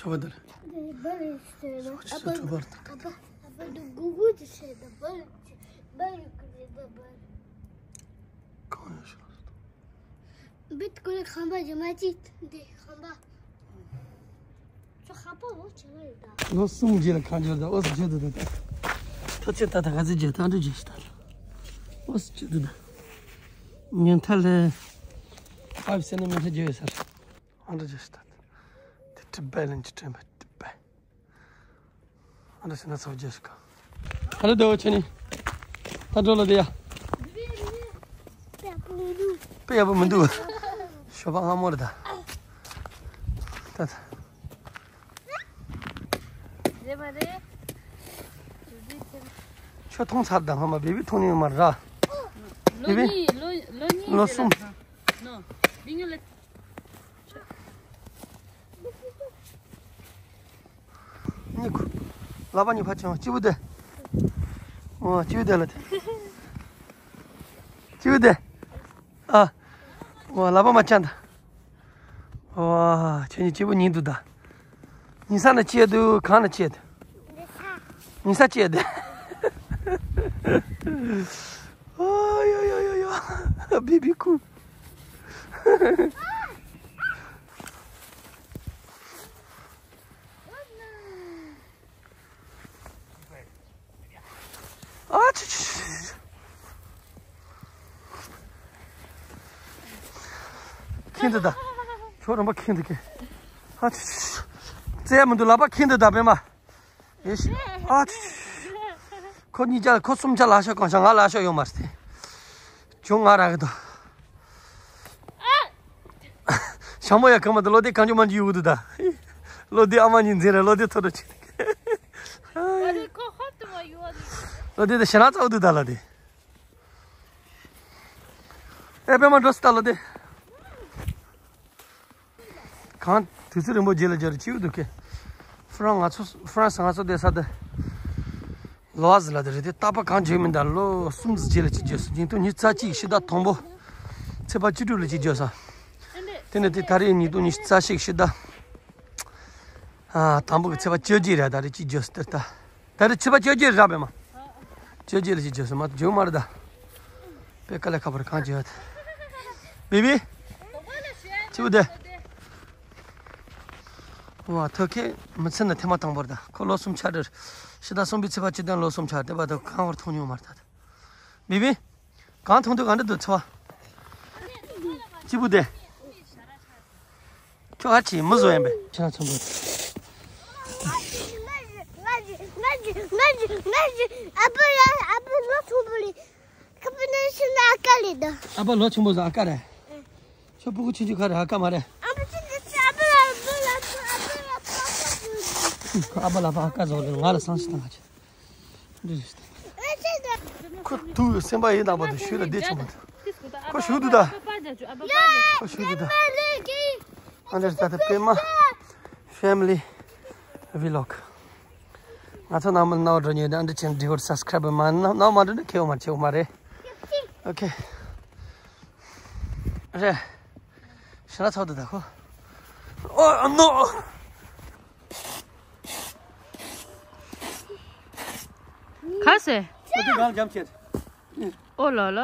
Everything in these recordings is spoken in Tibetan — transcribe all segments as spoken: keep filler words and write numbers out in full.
ཁྱོད་པ་དེ་རེད། ཁྱོད་ཚོ་ཁྱོད་པར་ད། ཨ་ཕ་ཨ་ཕ་འདི་གུ་གུ་དེ་བྱས་ད་བར་བར་གུ་རེད་ད་བར། གང་ཡང་ཤོད་ཟེར། བིད་ཀོ་ལེ་ཁང་པ་ཇི་མ་ཅི་འདི་ཁང་པ། ཁྱོད་ཁ་པོ་ལོ་ཆེ་བ་རེད་ད། ལོ་གསུམ་རྗེས་ལ་ཁ་འབྱོར་ད་ཨོ་སི་བརྗོད་དུ་ད། ཐ་ཆེ་ད་ད་ག་ཚོད་རྗེས་ད་འགྲོ་རྗེས་ཤི་ད། ཨོ་སི་བརྗོད་དུ་ད། ཉན་ཐ་ལེ། ཕའིབ་སེན་ཊི་མི་ཊར་རྒྱུ་ཡོད་སར། ཨ་འདྲ་ཅིག་ཤི་ད། དེ་ཁྲི་སྦལ་ལན་གྱི་ཁྲི་མ་ཁྲི་སྦལ། ཨ་འདྲ་ཤི་ན་ཚ་བ་རྒྱུ་ཤི་ག་ཧ་ལོ་དོ་ཆེ་ནི། ད་འགྲོ་ལ་དེ་ཡ། དཔེ་ཡག་པོ་མི་འདུག་ཞོགས་པ་སྔ་མོ་རེད་ད། ད་ད། རེད་མ་རེད། ཁྱོད་མཐོང་ཚར་ད་སྔ་མ་བེ་བི་མཐོང་ནི་ཡོད་མ་རེད་ར། ལོ་བེ་བི། གཉིས་ལོ་ལོ་གཉིས། ལོ་གསུམ། ནོ། འདི་ཉོ་ལེ། གཉིས་ཁུ། ལག་པ་གཉིས་ཕར་ཕྱིན། སྐྱིད་པོ་བསྡད། ཨོ་སྐྱིད་པོ་བསྡད་ལ་དེ། སྐྱིད་པོ་བསྡད། ཨ། ཨོ་ལག་པ་མ་བཅག་ད། ཨོ་ཁྱོད་གཉིས་སྐྱིད་པོ་ཉིན་འདུག་ད། ཉིན་ས་ན་སྐྱིད་འདུག་གང་ན་སྐྱིད་འདུག་ཉིན་ས་སྐྱིད་འདུག་ཨོ་ཡོ་ཡོ་ཡོ་ཡོ། བེ་བི་ཁུ། ཨ་ཆུ་ཆུ་ཆུ། ཁེངས་འདུག་ད། ཁྱོད་རང་པ་ཁེངས་འདུག་གི་ཨ་ཆུ་ཆུ་ཆུ། བཙལ་མི་འདུག་ལག་པ་ཁེངས་འདུག་ད་པད་མ། ཨེ་ཤི། ཨ་ཆུ་ཆུ་ཆུ། ཁོ་གཉིས་ཆ་ཁོ་གསུམ་ཆ་ལ་ཤོག་གང་ཤ་ང་ལ་ཤོག་ཡོད་མ་རེད་དེ། ཁྱོད་ང་རག་གི་འདུག་ཞང་མོ་ཡ་གང་མ་འདུག་བློ་བདེ་གང་བྱུང་མ་འཇུ་ཡོད་གི་འདུག་ད། བློ་བདེ་ཨ་མ་གཉིས་འཛིན་རེད་བློ་བདེ་ཐོ་རུ་ཆེ། ཨ་རེ་ཁོ་ཧོབ་ཏུ་མ་ཡོད་ནི། བློ་བདེ་དེ་ཞེ་ན་ཚ་བོ་འདུག་ད་བློ་བདེ། ཨེ་པད་མ་འགྲོ་སི་ད་བློ་བདེ། གང་དུས་ཚོད་རིང་པོ་རྗེས་ལ་རྒྱ་རུ་ཅིའུ་འདུག་གི་ཧྥ་རན་ང་ཚོ་ཧྥ་རན་སི་ང་ཚོ་བསྡད་ས་དེ། ལོ་ཨ་ཟི་ལ་དེ་རེད་དེ་རྟག་པ་གང་བརྗོད་མི་འདུག་ལོ་གསུམ་ཙམ་རྗེས་ལ་ཅིག་བརྗོད་སོང་། ཉིས་སྟོང་ཉི་ཤུ་རྩ་གཅིག་ཕྱི་ཟླ་དང་པོ། ཚེས་པ་བཅུ་དྲུག་ལ་ཅིག་བརྗོད་སོང་། དེ་ནས་དེ་ད་རེས་ཉིས་སྟོང་ཉི་ཤུ་རྩ་གཅིག་ཕྱི་ཟླ། ཨ་དང་པོ་གི་ཚེས་པ་བཅོ་བརྒྱད་རེད་ད་རེས་ཅིག་བརྗོད་སོང་དེ་ལྟ། ད་རེས་ཚེས་པ་བཅོ་བརྒྱད་རེད་པས་མ། བཅོ་བརྒྱད་ལ་ཅིག་བརྗོད་སོང་མ་བརྗོད་མ་རེད་ད། དཔེ་དཀའ་ལས་ཁག་པོ་རེད་གང་བརྗོད་ཡོད། བེ་བི། ཅིའུ་དེ། ཝ་ཐོ་ཁེ་མི་ཚེ་ན་ཐེངས་མ་དང་པོ་རེད་ད། ཁོ་ལོ་གསུམ་ཆགས་རེད། ཕྱི་ཟླ་གསུམ་པའི་ཚེས་པ་བཅུ་བདུན་ལོ་གསུམ་ཆགས་བསྡད་པ་དང་གང་བར་མཐོང་མྱོང་མ་རེད་ད། བེ་བི། གང་མཐོང་དུས་གང་འདྲ་འདུག་ཚེ་བ། སྐྱིད་པོ་དེ། ཁྱོད་ཨ་ཅེ་མི་བཟོ་ཡིན་པས། ཁྱེད་རང་ཚོ་འབོད། ཨ་ཕ་ལོ་ཆུང་པོ་རེད། ཁ་པར་ནས་ཤི་ན་ཨ་ཀ་ལེ་ད། ཨ་ཕ་ལོ་ཆུང་པོ་ཟ་ཨ་ཀ་རེད། ཁྱོད་སྤུ་གུ་ཆུང་ཆུང་ཁ་རེད་ཨ་ཀ་མ་རེད། ཨ་ཕ་ལ་ཕ་ཨ་ཀ་ཟོ་རེད་ང་ལ་སང་ཞིག་བཏང་ཨ་ཅེ། འདི་རེད། ཁོ་ཐུག་སེམས་པ་ཡིན་དང་པོ་དུ་ཤུལ་ལ་བདེ་ཆུང་མ་ཐུག་ཁོ་ཞུ་འདུག་ད། ཁོ་ཞུ་འདུག་ད། ཨ་འདྲ་ད་ད་པད་མ་ཕེ་མི་ལི་ཝི་ལོག་ང་ཚོ་ནང་མི་ནང་འགྲོ་ཉེ་ད་འདི་ཆེན་འདི་ཧོར་སབ་སི་ཀ་རབ་མ་ནང་མ་འགྲོ་ན་ཁེའུ་མ་ཆེའུ་མ་རེད། ཨོ་ཁེ། རེད། ཤི་ན་ཚོགས་འདུག་ད་ཁོ། ཨོ་ནོ། ག་སེ། ཁོ་དེ་གང་འཇམ་བྱེད། ཨོ་ལ་ལ།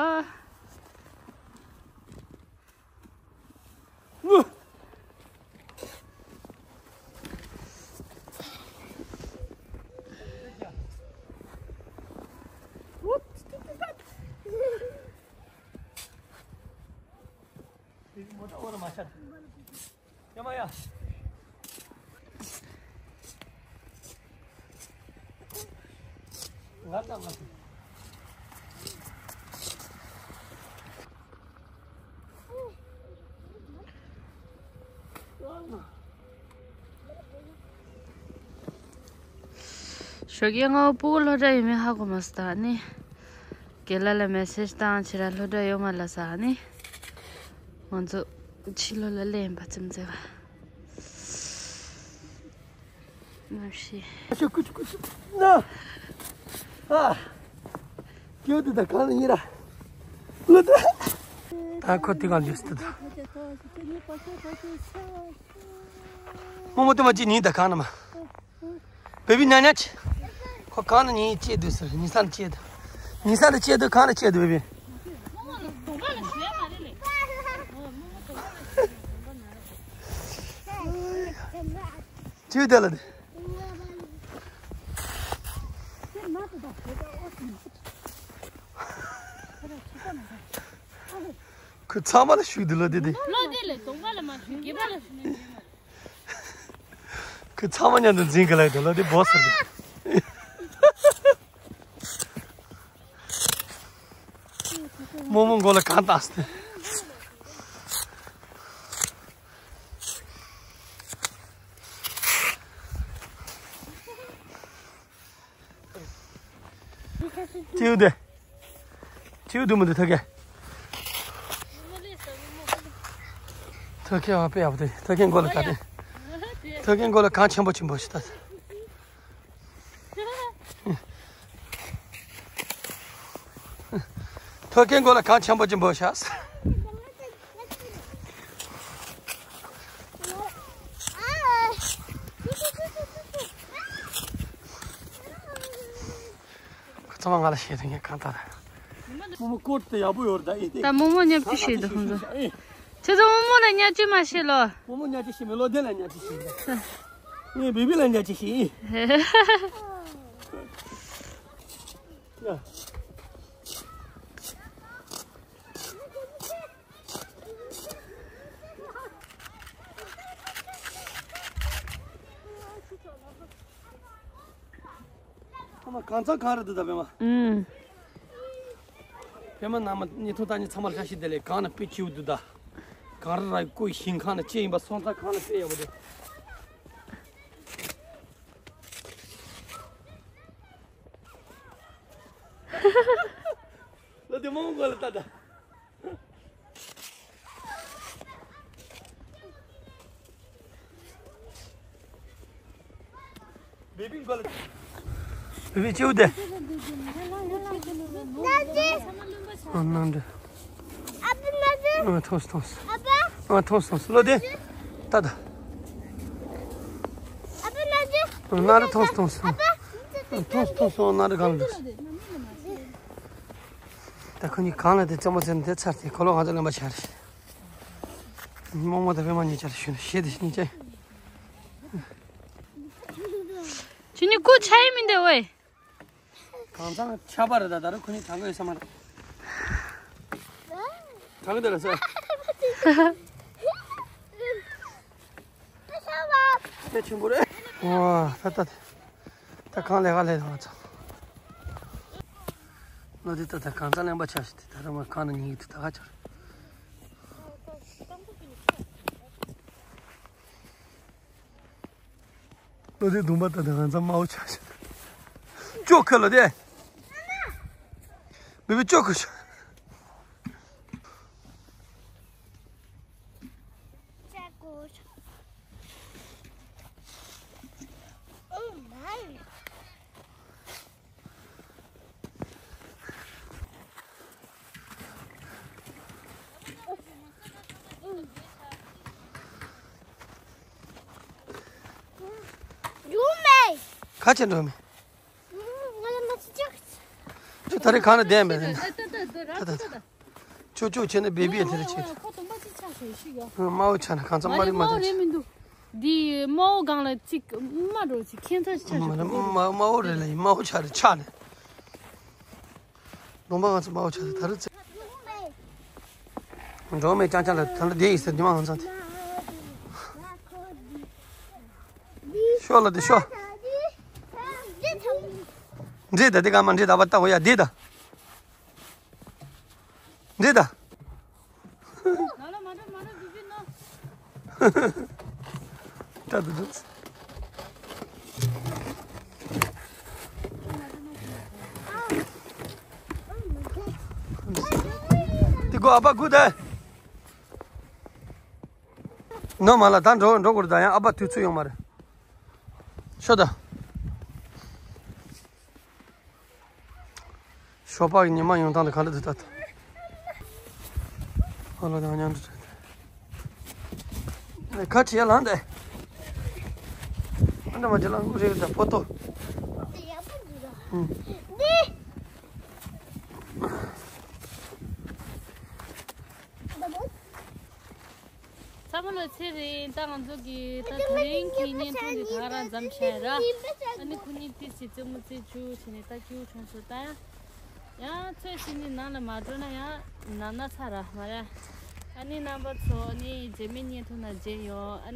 མོ་ཏོ་འོར་མ་ཤར། ཡ་མ་ཡ། ང་ད་མ་ཤར། ཞོགས་ཀས་ང་བུ་གུ་སློབ་གྲྭ་ཡོད་མེད་ཧ་གོ་མ་སོང་ད་ནི། རྒན་ལགས་ལ་མེ་སེཇ་བཏང་ཕྱིར་ར་སློབ་གྲྭ་ཡོད་མ་ལ་ཟ་ནི། ང་ཚོ་ཕྱི་ལོགས་ལ་སླེབས་ཡིན་པ་ཙམ་ཟེར་བ། མ་ཤེས། ཨ་ཤོ་ཀུ་ཆུ་ཀུ་ཆུ་ན། ཨ། ཀྱོ་དུ་ད་གང་ལ་ཡིན་ར། ལོ་ད། ད་ཁོ་དེ་གང་ལུས་སུ་ད། རྨོ་མོ་ལྟོས་མ་ཅིག་ཉིན་ད་གང་ན་མ། བེ་བི་ཉག་ཉག་ཅིག་ཁོ་གང་ན་ཉིན་སྐྱེས་འདུག་ཟེར། ཉིན་ས་ན་སྐྱེས་འདུག་ཉིན་ས་ན་སྐྱེས་འདུག་གང་ན་སྐྱེས་འདུག་བེ་བི། ཅི་དེ་ལ་དེ། ཁོ་ཚང་མ་ལ་ཞུགས་འདུག་ལོ་དེ་དེ། ལོ་དེ་ལ་གདོང་པ་ལ་མ་ཞུགས་སྒེ་པ་ལ་ཞུགས་ན་འགྲིག་མ་རེད། ཁོ་ཚང་མ་མཉམ་དུ་འཛིང་གི་ལ་དེ་ལོ་དེ་བོ་ཟེར་དེ། རྨོ་མོ་མགོ་ལ་གང་བཏགས་སྟེ། ཅིའུ་དེ། ཅིའུ་དུ་མི་འདུག་ཐ་ཀེ། ཐ་ཀེ་བ་པེ་ཡག་པོ་དེ། ཐ་ཀེ་མགོ་ལ་ག་དེ། ཐ་ཀེ་མགོ་ལ་གང་ཆེན་པོ་ཆེན་པོ་ཞིག་ད། ཐ་ཀེ་མགོ་ལ་གང་ཆེན་པོ་ཆེན་པོ་ཤག་ཁོ་ཚང་མ་ང་ལ་བཤད་དུས་ངས་གང་ལྟར། རྨོ་མོ་སྐོར་དེ་ཡག་པོ་ཡོད་རེད་ད། ཨེ་དེ། ད་རྨོ་མོ་ཉག་ཅིག་བཤད་འདུག་ཁོང་ཚོ། ཨེ། ཁྱེད་ཚོ་རྨོ་མོ་ལ་ཉག་ཅིག་མ་བཤད་ལོ། རྨོ་མོ་ཉག་ཅིག་བཤད་མེད་ལོ། དེ་ལ་ཉག་ཅིག་བཤད་ད། ངས་བེ་བི་ལ་ཉག་ཅིག་བཤད། ཡ། ཨ་མ་གང་ཚང་གང་རེད་འདུག་ད་པད་མ། ཨུམ། པད་མ་ནང་མ་ཉི་ཐོ་ད་ཉི་ཚང་མ་ལ་ཤ་ཞིག་དེ་ལས་གང་ན་དཔེ་སྐྱིད་འདུག་ད། གང་རེད་ར་ཀོའི་ཞིང་ཁང་ན་ཅི་ཡིན་པ་སོང་ཙང་གང་ན་དཔེ་ཡག་པོ་འདུག་ལོ་དེ་མང་པོ་ལ་ལྟ་ད། བེ་བི་མགོ་ལ། བེ་བི་ཅིའུ་དེ། ཨ་ནང་འདྲ། ཨ་ཐོངས་ཐོངས། ཨ་ཐོངས་ཐོངས་ལོ་དེ། ད་ད། ཨ་ན་རུ་ཐོངས་ཐོངས། ཐོངས་ཐོངས་སོང་ན་རུ་གང་འདུག་ད་ཁོ་གཉིས་གང་ལ་དེ་རྩེད་མོ་རྩེ་ནས་དེ་ཚར་ཏེ་ཁོ་ལོ་ང་ཚོ་ལེན་པ་ཆགས་རེད། རྨོ་མོ་དང་པད་མ་གཉིས་ཆ་ལ་ཞུ་ན་ཞེ་དེ་གཉིས་ཆ། ཁྱེད་གཉིས་སྐུ་ཆ་ཡི་མི་འདུག་ཝེ། གང་ཚང་ཆགས་པ་རེད་ད། ད་རུང་ཁོ་གཉིས་དྲང་གི་ཡོད་ས་མ་རེད། དྲང་གི་འདུག་ལ་ཟེར། དེ་ཆེན་པོ་རེད། ཝ་ད་ད། ད་གང་ལས་ཀ་ལས་དང་ཚང་། ལོ་དེ་ད་ད་གང་ཚང་ལེན་པ་ཆགས་ཤིག་དེ་ད་རུང་མ་གང་ན་ཉིན་གྱི་དུས་ད་ག་ཆར། ལོ་དེ་དུང་པ་ད་ད་གང་ཚང་དམར་པོ་ཆགས་ཤིག་ཅོ་ཁ་ལོ་དེ། བེ་བི་ཅོ་ཁ་ཤ། ཡོང་མེད། ཁ་ཆེ་འགྲོ་མེད། ང་ལ་མ་ཅི་ཅག་ཁྱོད་ད་རེས་གང་ལ་བསྡད་མེད། ད་ད་ད་ད་ད་ད་ད། ཅོ་ཅོ་བྱས་ནས་བེ་བི་ཡ་དེ་རེ་བྱེད། ཁོ་དུང་པ་ཅི་ཆགས་ཤིག་ཤིག་ཡོ། དམར་པོ་ཆགས་ན་གང་ཚང་དམར་རི་དམར་རི་མ་རེད་མི་འདུག་འདི་དམར་པོ་སྒང་ལ་ཅིག་དམར་རོ་ཅིག་ཁྱད་མཚར་ཅིག་ཆགས་ཤིག་དམར་པོ་རེད་ལ་ཡིན་དམར་པོ་ཆགས་རེད་ཆགས་ནས། གདོང་པ་ང་ཚོ་དམར་པོ་ཆགས་རེད་ད་རེས་ཚེ། འགྲོ་མེད་ཅང་ཅང་ལ་ད་ལ་བསྡད་ཡིན་ཟེར་ཉི་མ་ང་ཚོ་དེ། ཤོག་ལ་དེ་ཤོག་འདྲེ་ད་དེ་ག་མ་འདྲེ་ད་བ་ལྟ་བ་ཡ་འདི་ད། འདི་ད། ད་ད་ད། དེ་གོ་ཨ་པ་གུ་ད། ནོ་མ་ལ་ད་འགྲོ་འགྲོ་དགོས་རེད་ད་ཡང་ཨ་པ་དུས་ཚོད་ཡོང་མ་རེད། ཤོག་ད། ཞོགས་པ་གི་ཉི་མ་ཡོང་སྟངས་དེ་ག་འདྲ་འདུག་ད། ཨ་ལོ་དང་མཉམ་དུ་བྲོས་ཏེ། ཁ་བྲིས་ལངས་ཏེ། འདྲ་མ་བྱེད་ལ་རེད་ད་ཕོ་ཏོ། ཧུམ། ཚང་མ་ལ་ཚེ་རིང་། ད་ང་ཚོ་གི་ད་དེ་རིང་གི་བརྙན་ཐུང་འདི་ད་ག་རང་མཚམས་བཞག་ར། ཨ་ནི་ཁོ་གཉིས་ཏིས་ཀྱི་རྩེད་མོ་རྩེ་བཅུག་བྱས་ནས་ད་སྐྱིད་པོ་བྱུང་སོང་། ད་ཡང་ཚོད་ཟིན་ནི་ནང་ལ་མ་འགྲོ་ན་ཡང་ན་ན་ཚ་ར་མ་ར། ཨ་ནི་རྣམ་པ་ཚོ་ནི་རྗེས་མའི་བརྙན་ཐུང་ནང་མཇལ་ཡོང་། ཨ་ནི།